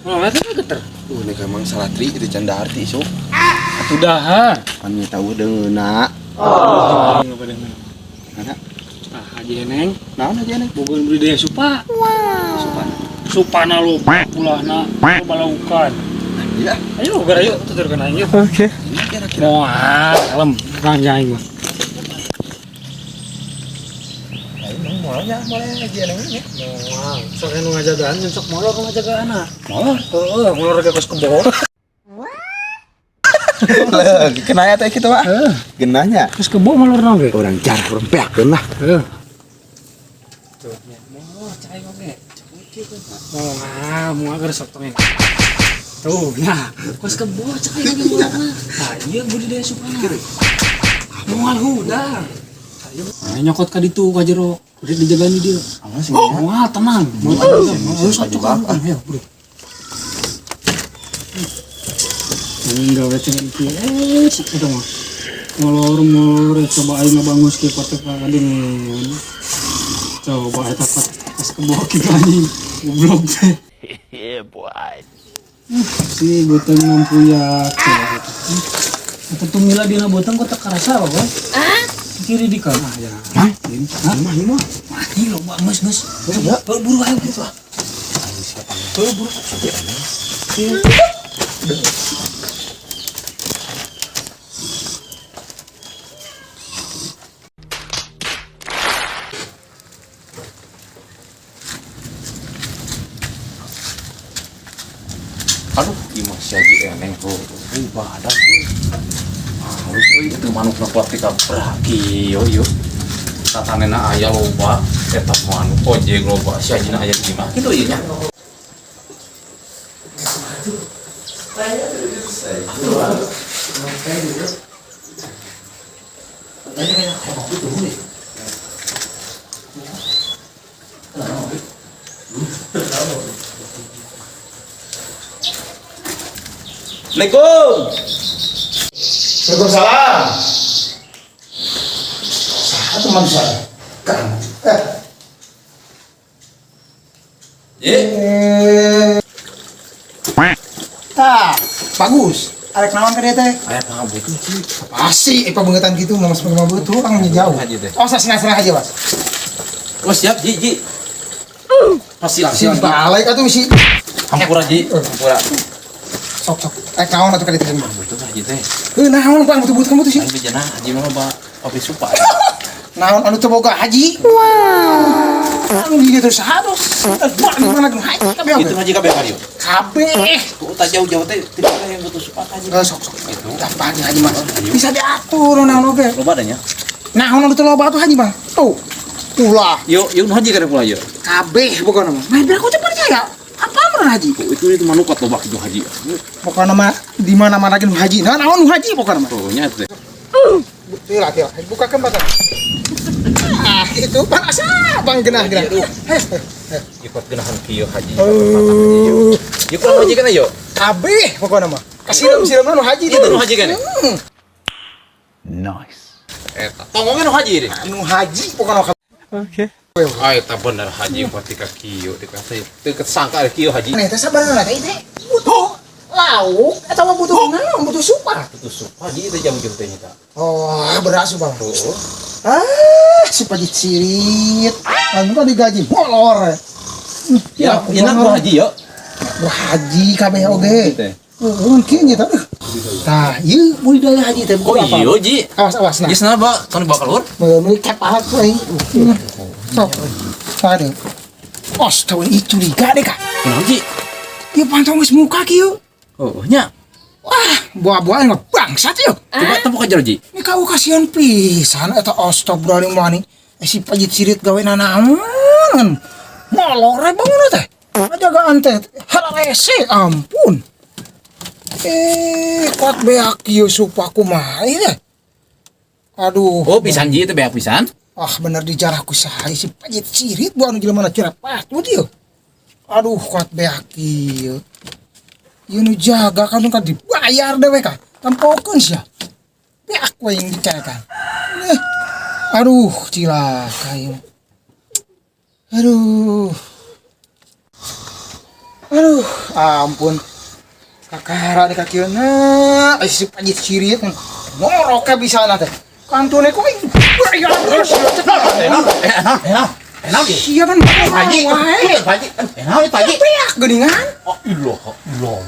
Molor teh geter. Nek emang salatri itu can dahar ti isuk. Atuh dahar. Pan nya tahu deungeuna. Oh. Mana? Ah, Haji Eneng. Naon Haji Eneng? Boga budidaya supa. Supa. Supana loba, ulahna loba laukan. Iya. Ayo gara yuk tuturkeun aing yuk. Oke. Ini kira-kira. Moal, kalem, rang aing mah. Ayo molnya, molnya Haji Eneng ini. Moal, sok anu ngajagaan jeung sok molor nu ngajagaanna. Molor. Heeh, molor ge kos kebo. Leuh, kena ya teh kitu mah. Heeh, Genahnya. kos kebo molorna ge. Urang jar urang beakeun lah. Heeh. Tuh, nya molor cai oge. Moal, moal geus sok tongeng. Tuh, nah, kos kebo cai oge molorna. Nah, ieu budidaya supana. Moal hudang. Ayo nyokot ka ditu ka jero. Udah dijagaan di dia. Awas sih. Oh, moal tenang. Moal tenang. Ayo sok cokot. Ayo, bro. Enggak berarti iki. Sik eta mah. Molor-molor coba aing ngabangun kieu kotek ka kadin. Coba eta kot pas kebo kieu anjing. Goblok teh. Yeah, boy. Si beuteung mampuyak. Eta tumila dina beuteung kok teu karasa apa? Ah? Kiri di kan. Ah ya. Hah? Hah? Mah ieu mah. Mati loba geus geus. Ya. Heuh, buru ayo gitu ah. Heuh, buru. Aduh, ieu mah si Haji Eneng tuh. Badak tuh. Halus euy itu manukna kuat ti kabrah kieu ieu. Tatanena aya loba, eta manuk ojek loba, si Hajina aya di imah kitu ieu nya. Assalamualaikum. Waalaikumsalam. Satu manusia. Kan. Ye, Tah, bagus. Arek naon ka dieu teh? aya pangabutuh sih. Pasti pabeungetan kitu mah mas butuh orang jauh. Haji teh. Oh, sasana aja, Mas. Oh, siap, Ji, Ji. Pasti Si langsung. balik atuh si Hampura, Ji. Hampura. sok sok. Arek naon atuh ka dieu teh? Butuh Haji teh. Heuh, naon bang butuh-butuh kamu tuh sih? Aing bejana Haji mah loba kopi supa. Naon anu teu boga haji? Wah. Anu di dieu saha tuh? Wah, di mana nu haji kabeh Itu Haji kabeh ka dieu. Kabeh. Tuh tak jauh-jauh teh tidak ada yang butuh supa haji. Eh, sok sok. Itu. Gampang haji mah. Bisa diatur naon oge. Loba adanya. Naon anu teu loba atuh haji mah? Tuh. Ulah. Yuk, yuk haji kada pula yuk. Kabeh pokona mah. Nah, biar aku teh percaya. Apa mun haji? Tuh, itu manuk loba kitu haji. Pokoknya mah di mana-mana lagi nu haji. Nah, naon nu haji pokoknya mah. Tuh nya teh. Tila, tila. Bukakeun batal. Ah, itu pan asa bang genah genah. Heh, heh. Ikut genahan kieu haji. Oh, Yuk kurang haji kana yuk. kabeh pokoknya mah. Kasiram-siram nu haji Itu nu haji kan? Hmm, Eta. Tongongnya nu haji deh. nu haji pokoknya kabeh. Oke. Ah, eta bener haji ketika kieu dikasih teu kesangka kieu haji. Nih, teh sabarna teh teh butuh lauk atau butuh naon butuh supa. Butuh supa haji itu jam-jam teh nya. Oh, beras supa. Tuh. Ah, supa dicirit. Anu kan digaji molor. Ya, enak bu haji yuk. Bu haji kabeh oge. Teh. Heeh, kieu nya tah. Tah, ieu budidaya haji teh Oh buku apa? iya ji. Awas awas nah. Geus na ba, tong dibawa keluar. Meuli kepahat we. Sok. Aduh. Astaga, ih curiga deh kak. Kunaon ji? Ieu pantau geus muka kieu. Oh, nya. Wah, buah-buah yang bangsat yuk. Coba tepuk aja ji. Ini kau kasihan pisan eta astagfirullah mani. Si pajit sirit gawe nanaon. Molor bangun teh. Ngajagaan teh hararese ampun. Kuat beak ieu supa kumaha ieu teh. Aduh. Oh, pisan ji teh beak pisan. Ah, bener dijarah ku saha si pajit sirit buah anu jelema na patut ieu. Aduh, kuat beak ieu. Ieu nu jaga kan kan dibayar dewe ka. Tampokeun sia. Beak we yang dicarekan. Eh, aduh, cilaka ieu. Aduh. Aduh, ampun. Kakara di kakieuna, ai si pajit sirit ngorok bisa na teh. Kantune ku bayar terus. Enak, enak. Sia kan Haji, wae. Haji, enak nih Haji. Teriak geuningan. Oh, ilah, ilah.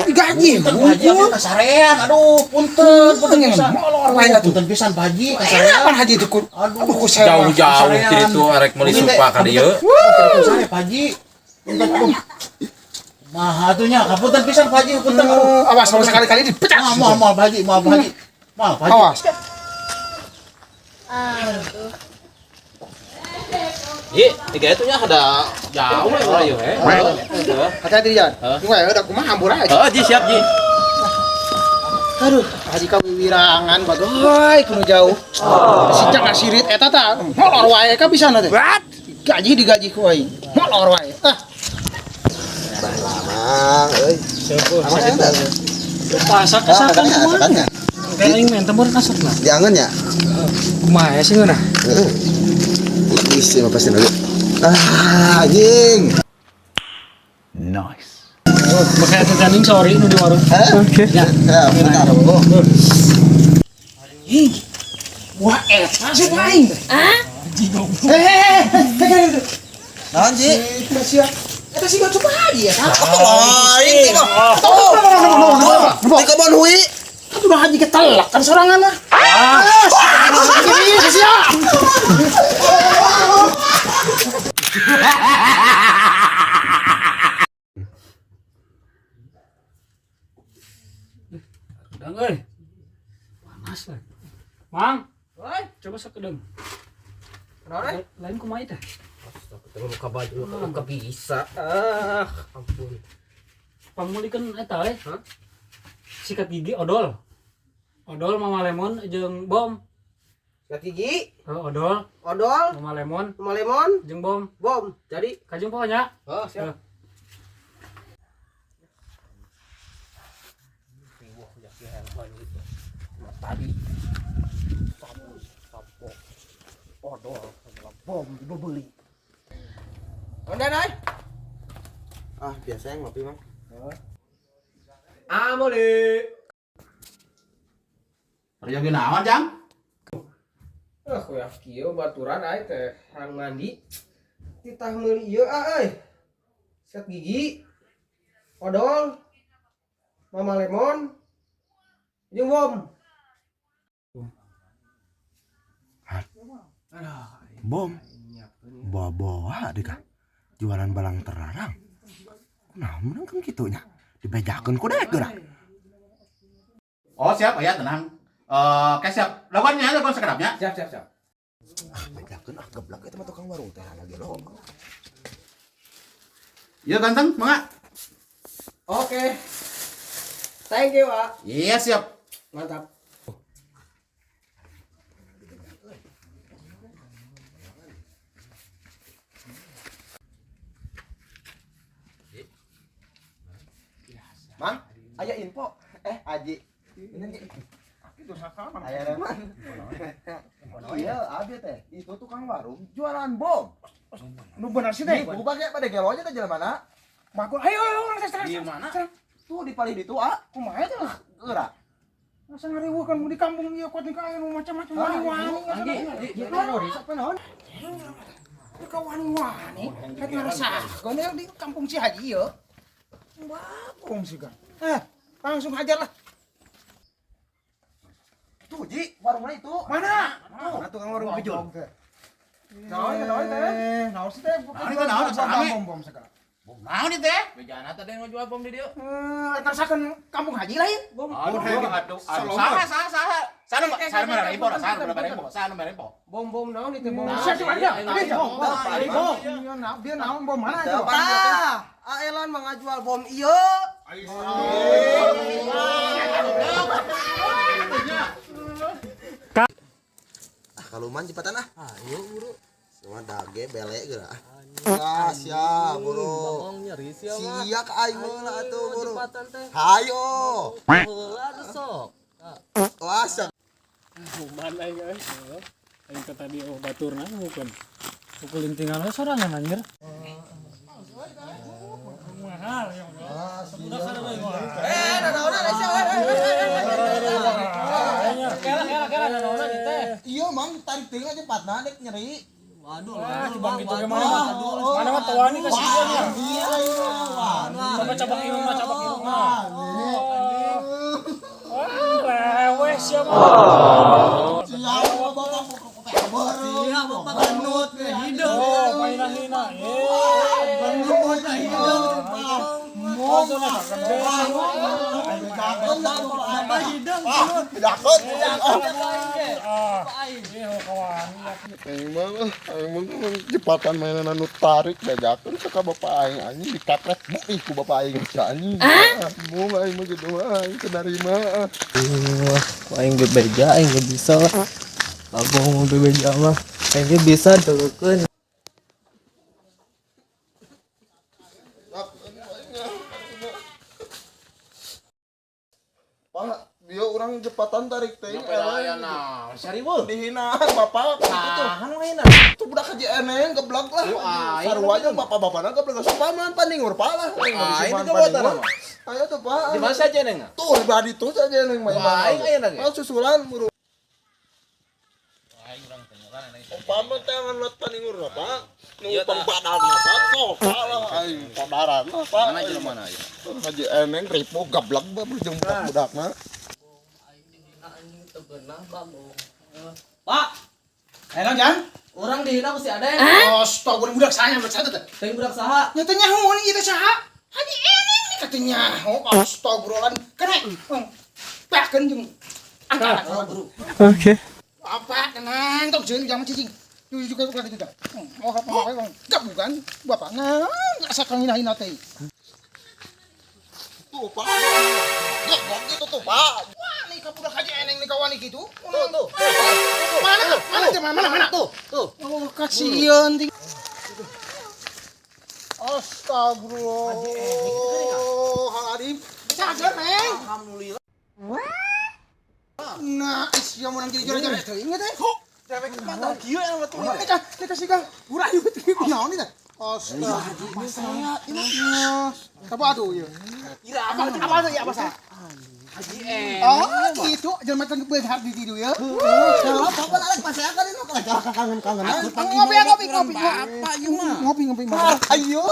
Digaji. Punten Haji, abdi kasarean. Aduh, punten, punten pisan. Molor wae atuh. Punten pisan Pak Haji, Kenapa kasarean. haji itu ku? Aduh, Aduh, ku saya mah. Jauh-jauh ti ditu arek meuli supa ka dieu. Punten sare Pak Haji. Punten aduh. Maha atuh nya, kapunten pisan Pak Haji, punten aduh. Eh, awas kalau sekali-kali dipecat. Moal, moal, moal Pak Haji, moal Pak Haji. Moal Pak Haji. Awas. Ye, tiga itu nya ada jauh lah ieu eh. Hati-hati di jalan. Tunggu ya, udah kumaha hambur aja. Oh, Ji siap, Ji. Aduh, haji kawiwirangan bagoy kudu jauh. Si jangan sirit eta tah molor wae ka bisa teh. Gaji digaji ku aing. Molor wae. Ah, Mang, euy. Pasak kasakan kumaha? Kayak aing main tempur kasar lah. Jangan ya. Kumaha sih ngeunah? Heeh. Isi mah pasti dulu. Ah, anjing. Makanya teh sorry nu di warung. Oke. Ya, bentar. Oh. Ih. Wah, eta sih aing teh. Ah? Eh, eh, eh, Naon, Ji? eh, sia. Eta sih coba haji ya. Lain teh mah. Di kebon hui. Itu udah haji ketelak kan sorangan lah. Ah, sia. Dang euy. Panas lah. Mang, coba sakedeung. Lain kumaha teh? Buka baju, buka bisa. Ah, ampun. Pangmeulikeun eta we. Sikat gigi odol. Odol mama lemon jeung bom. Sikat gigi, Oh, odol, odol, mama lemon sama lemon, jeung bom. bom. Jadi, Kajeng pokoknya. oh siap. Eh. Tadi sabun, sampo, odol, sama bom dibeli. Onda nay. Ah, biasa yang ngopi, Mang. Amole. Perjogi naon, Jang? Ah, kuya kieu baturan aing teh hayang mandi. Titah meuli ieu ah euy. Sikat gigi, odol, mama lemon, jeung bom. Bom. Bawa-bawa deh kah. Jualan barang terlarang. Nah, menang kan kitu nya. Dibejakeun ku dek geura. Oh siap, ya tenang. Oke siap. Lakukannya, lakukan sekedapnya. Siap, siap, siap. Ah, bejakeun ah geblak eta mah tukang warung teh lagi lo. Iya ganteng, mangga. Oke. Thank you, Pak. Iya siap. Mantap. Mang, aya info. Eh, Aji. Ini Ji. Aya reman. Iya, abi teh. Itu tukang warung jualan bom. Nu bener sih teh. Ih, buka kayak pada gelo aja teh jalan mana? Bagus. Ayo, ayo, ayo, Di mana? Tuh di paling ditu ah. Kumaha teh? Geura. Masa ngariweuh kan di kampung ieu kuat nikah anu macam-macam wani-wani. Siapa naon? Ka wani-wani, rek ngarasakeun ya di kampung si Haji ieu. Bagong sih kan. Eh, langsung hajar lah. Tuh, Ji, warungnya itu. Mana? Tuh, nah, tukang warung kejul. Naon naon teh? Naon sih teh? Naon itu, naon, rame. Bom bom segala. Bom naon ieu teh? Bejana teh yang jual bom di dieu. Eh, ngarasakeun kampung Haji lain. Bom. Aduh, aduh, aduh. Saha, saha, saha. Saha, saha mere info, saha mere info, saha mere info. Bom bom naon itu bom. Siap siap ada. Ada. Bom, bom. Iya, nah, dia naon bom mana itu? Tah, Aelan mah ngajual bom ieu. Ah, kaluman cepetan ah. Ayo, buru. Semua dage bele geura. Ah, siap, buru. Sia ka aing heula atuh, buru. Hayo. Wah, siap. Kuman aing euy. Aing teh tadi oh baturna bukan. Pukulin tinggal sorangan anjir. tarik teuing aja patna dek nyeri. Waduh, Wah, cibang gitu ge mana mah. Mana mah tawani ka sia nya. Coba cabak irung mah, cabak irung mah. Wah, leweh sia mah. Siapa bapak Iya, bapak genut hideung. Oh, painahina. Genut hideung. Oh, sana gede. Bapak hideung. Dakot. Ah, ieu kawani. Aing mah jepatan mainan anu tarik bejakeun ka bapak aing anjing dikapret buih ku bapak aing anjing. Mung aing mah kitu mah aing teu narima. Wah, ku aing bebeja aing ge bisa lah. Abang mau bebeja mah aing ge bisa tulukeun. Pak, dia orang jepatan tarik teh. Aya naon sariweuh. Dihina bapak gitu. Tahan lain. Tuh budak haji eneng geblak lah. Aing Sarua aja bapak-bapakna geblak supaman paningur pak lah. Aing itu buatan mah. Ayo tuh pak. Di mana saja neng? Tuh di badi tuh saja neng main. Wah, aing aya nage. Ah, susulan buru. Umpama teh ngan paningur lah pak. Nu pangbadan lah pak. Sok lah aing padaran lah pak. Mana jelema mana aya? Haji eneng ripu geblak bae jeung budak-budakna. Pak, Ayo Jang. orang dihina ku si Aden. Astaga, budak saya budak saya teh. Teuing budak saha? Nyata nyaho nih kita saha. Haji ini nih katanya. Oh, astagfirullahaladzim. Kena. Pakeun jeung angkat. Oke. Apa tenang tong jeung jangan cicing. Juga juga juga. Oh, apa apa. Gak bukan bapak nah, asa kang hina-hina teh. Tuh pak. Geblak gitu tuh pak. Wah, nih ka budak haji eneng nih kawan gitu. Tuh tuh. Mana mana mana mana mana Tuh tuh. Oh, kasihan ting. Astagfirullahaladzim. Cager, Neng. Alhamdulillah. Nah, sia mau nang jadi jare-jare teuing teh. Dewek mata kieu emang tuh. Ini kan, ini kasih kang. Urang ieu teh kunaon ini teh? Astagfirullah. Apa atuh ieu? Apa apa tuh ya apa sa? Haji eh. Oh, gitu. Jelema teh beunghar di ditu ya. Kalau bapak lalek paseakan ini kalau kangen-kangen. Ngopi ngopi ngopi. Bapak ieu mah. Ngopi ngopi. Ayo.